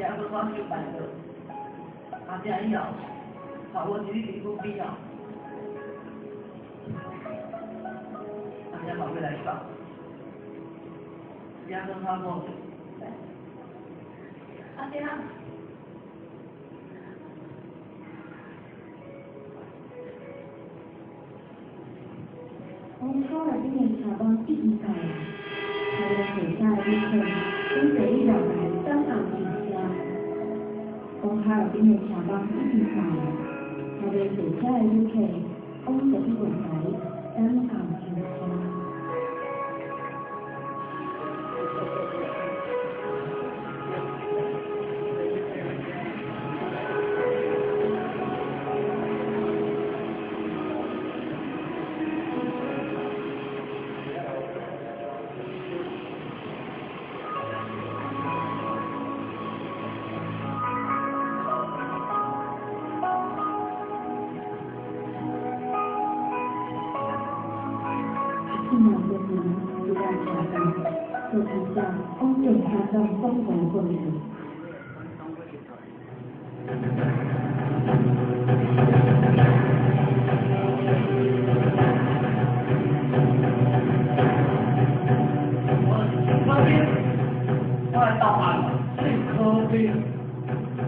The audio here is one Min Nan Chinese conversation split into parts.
只閣煞收办了，阿这以后，头我是你身躯边哦。阿这嘛欲来讲，阿这阁煞无。阿这。往口内顶的车网已经到啊，台湾坐车的旅客，请坐伫月台等候停车。往口内顶的车网已经到啊，台湾坐车的旅客，往坐伫月台等候停车。这马过年拄到车站，坐车者往电车站广播过去。我是郑可兵，我来答案郑可兵，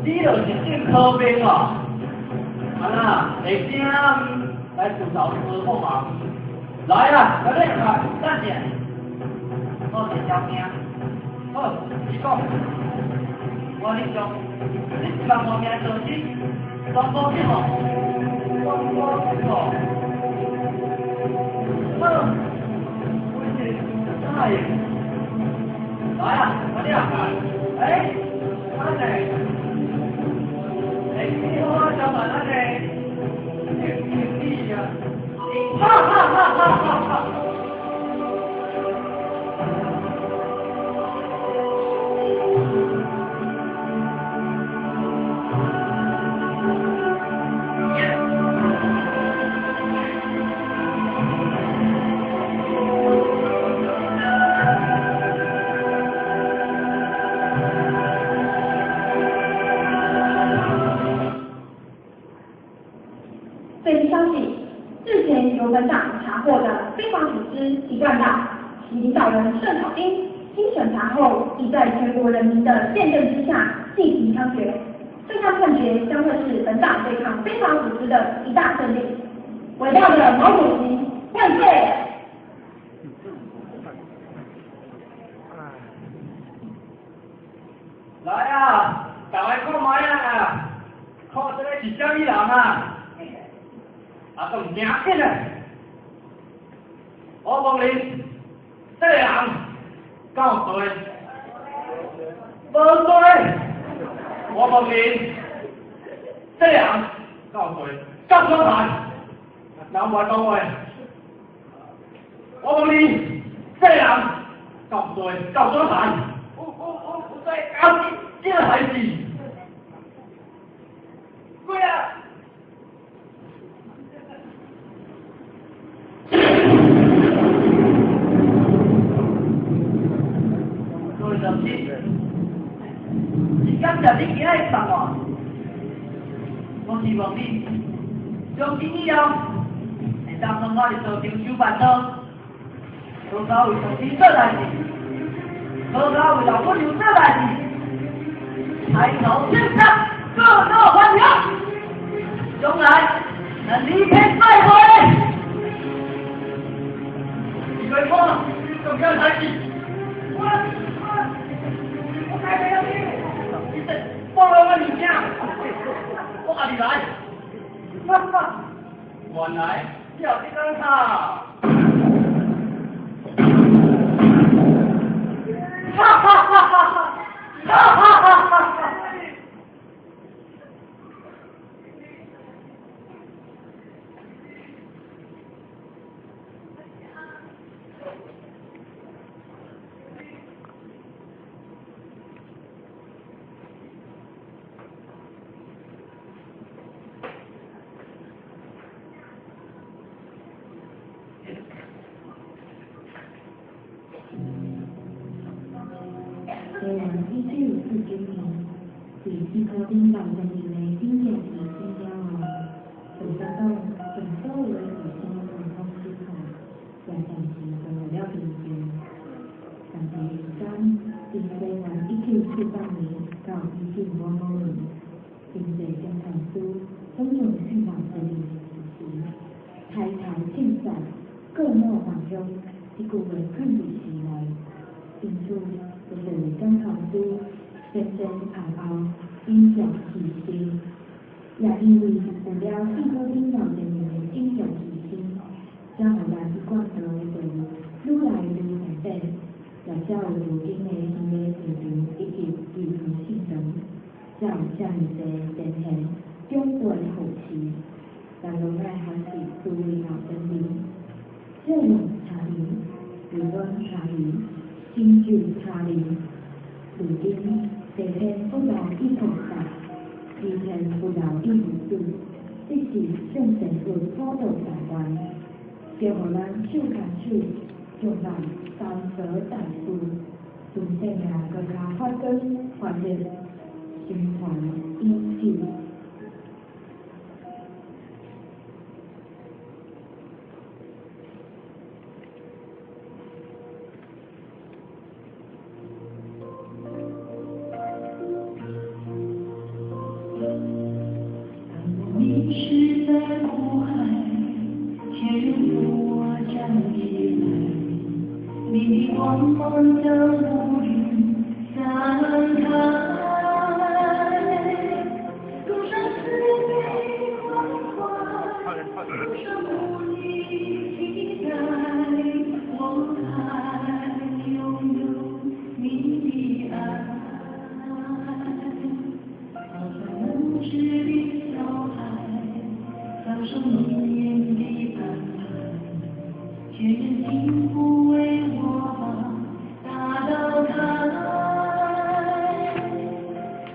你就是郑可兵哦。啊那，会惊来自投自负嘛？来啊，来来来，等者，我是小命。好，你讲。我你讲，你一万外名做真，全部去吼，全部去吼。好，我是大爷。来啊，快点！哎，安尼，哎，你好啊，小马，安尼，你你啊。哈哈哈哈哈哈！最新消息，日前由本党查获的非法组织一贯道，其领导人盛小丁，经审查后，已在全国人民的见证之下进行枪决。这项判决将会是本党对抗非法组织的一大胜利。伟大的毛主席万岁！来啊，大家看覓啊，看這个是啥物人啊？啊，阁毋惊紧啊！我问你，这个人敢有罪？无罪。我问你，这个人敢有罪？敢所在？人无爱讲话。我问你，这个人敢有罪？敢所在？有罪。啊，这个代志，过啊！各位同志，是感谢你今仔日放我，我希望你从今以后会当好好伫操场收办桌，好好为同志做代志，好好为老母娘做代志，抬头挺胸，个个欢迎，将来咱离天再会。你别讲，你做啥代志？我开袂了你，你这放了我物件，我家己来。哈哈，原来你有这种哈。哈哈哈哈哈！哈哈哈哈哈！台湾1949年，伫圣苦顶老前人的拯救牺牲了后，共产党将所有的卫生通通击破，也暂时恢复了平静。但同一时间，伫西元1948年到1955年，经济检察司总将圣老前人的支持，抬头政策，各莫返乡，这句话囥伫时内，因此，就是为检察司前前后后影响牺牲，也因为有了圣苦顶老前人的拯救牺牲，才予咱一贯道的队伍愈来愈完整，也才有如今的行礼道场以及义堂圣堂，才有遮尔济前贤长辈护持。咱拢爱学习诸位老前人，借用他人，温暖他人，成就他人。如今，地天不劳而菩萨，地天不劳而佛子，这是圣贤佛普度大愿，就予咱手牵手，共办三宝大事，顺性啊，阁较发光发热，心怀永久。迷失在苦海，牵引我站起来，你的光芒将乌云散开，多少慈悲关怀，多少无力期待，我还拥有你的爱，好像无知的小孩，享受命运的安排，却仍幸福为我把大道开。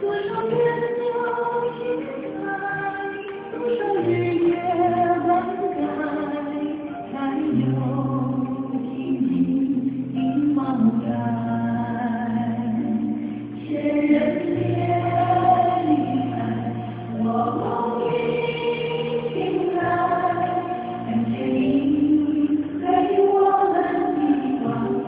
多少远流青海，多少日夜灌溉，才有静静的茅台。前人别离开，我梦已醒来，感谢你给我们的关怀。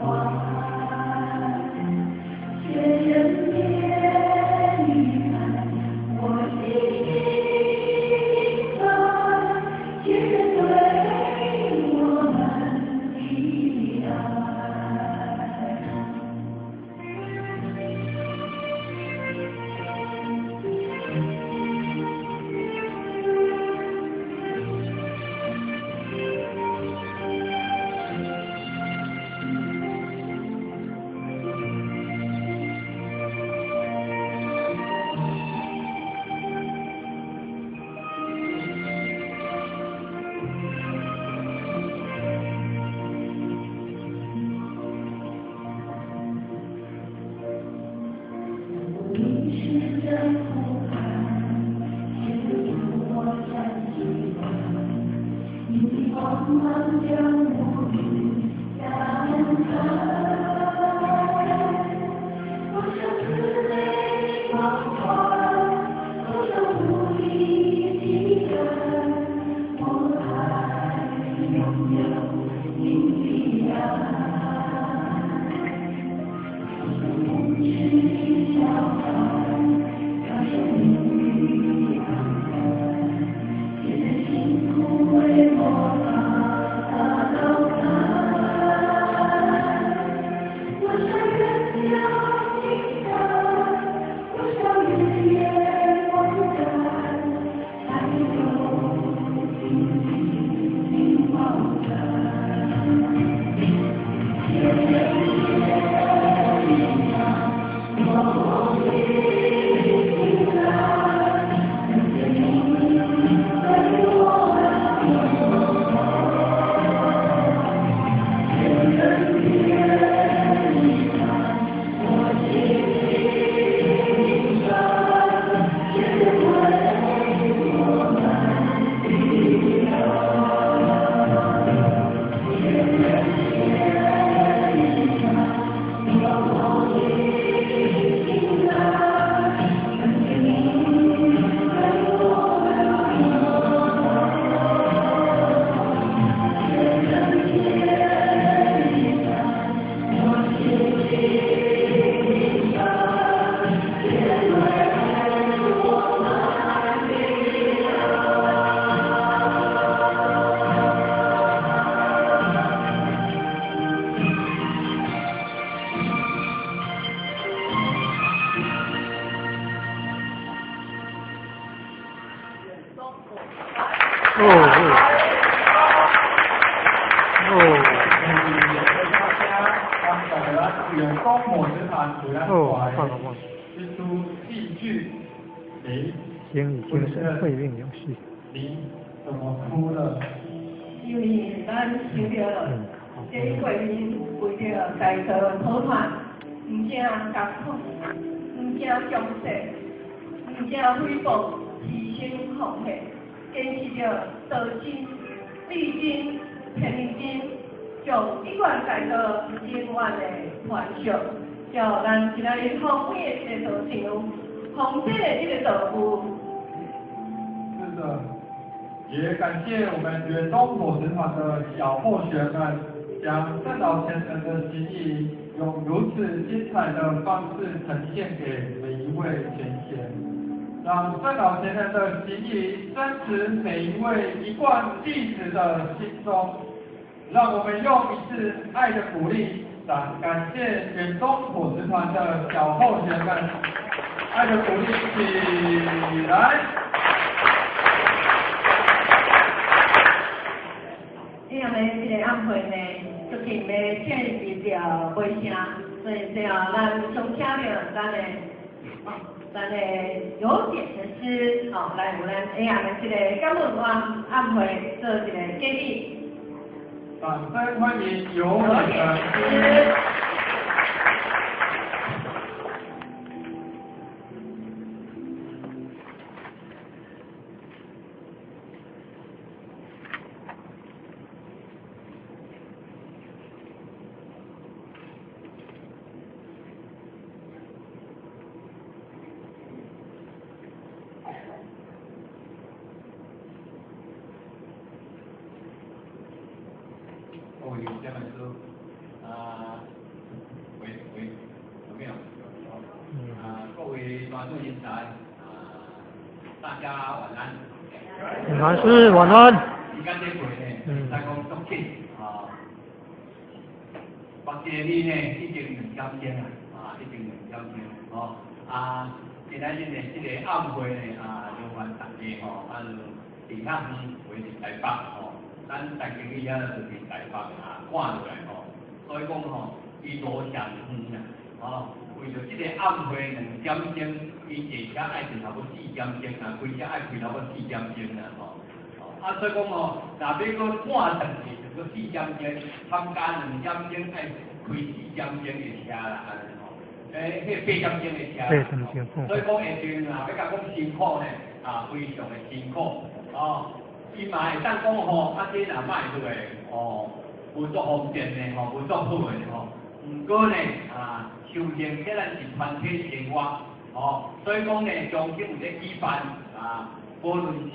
哦。远东伙食团为咱哦，带放了放。一出戏剧《雷经理精神，慧命永续。你怎么哭了？因为咱想著這過面為著大道討團，毋驚艱苦，毋驚強勢，毋驚誹謗，犧牲奉獻，堅持著道真、理真、天真，將一貫大道永遠的傳承，叫咱今仔日宏偉的這個道場，宏展的這個道具。是的，也感謝我們遠東伙食團的小後學們，將聖老前人的心意，用如此精彩的方式呈現給每一位前賢，讓聖老前人的心意深植每一位一貫弟子的心中。讓我們用一次愛的鼓勵，感謝遠東伙食團的小後學們，愛的鼓勵起來。這樣的這個晚會呢，最近欲進入著尾聲，所以最後咱想請著咱的有點神師，吼，來為咱下暗的這個感恩晚會做一個結語。掌聲歡迎有點神師。各位下面是啊，喂喂，有沒有？啊，各位觀眾人才，啊，大家晚安。晚安，晚安。時間這過呢，再講足緊啊。目前你呢已經2點鐘啦，啊，已經2點鐘，哦，啊，今仔日呢這個暗會呢，啊，就還大家吼，啊，就佇遐遠，位佇台北吼。咱台經理遐就佇台北啊趕落來吼，所以講吼，伊路上遠啦，吼，為著這個暗會2點鐘，伊坐車愛坐差不多4點鐘啊，開車愛開差不多4點鐘啦，吼。啊，所以講吼，若欲閣趕轉去，就閣4點鐘參加2點鐘愛開4點鐘的車啦，按呢吼，彼8點鐘的車啦，所以講下陣若欲共講辛苦呢，啊，非常的辛苦，哦。伊嘛會當講吼，啊，這若賣落來，吼，無足方便呢，吼，無足好的吼。毋過呢，啊，修行這咱是團體生活，吼，所以講呢，中心有咧舉辦，啊，無論。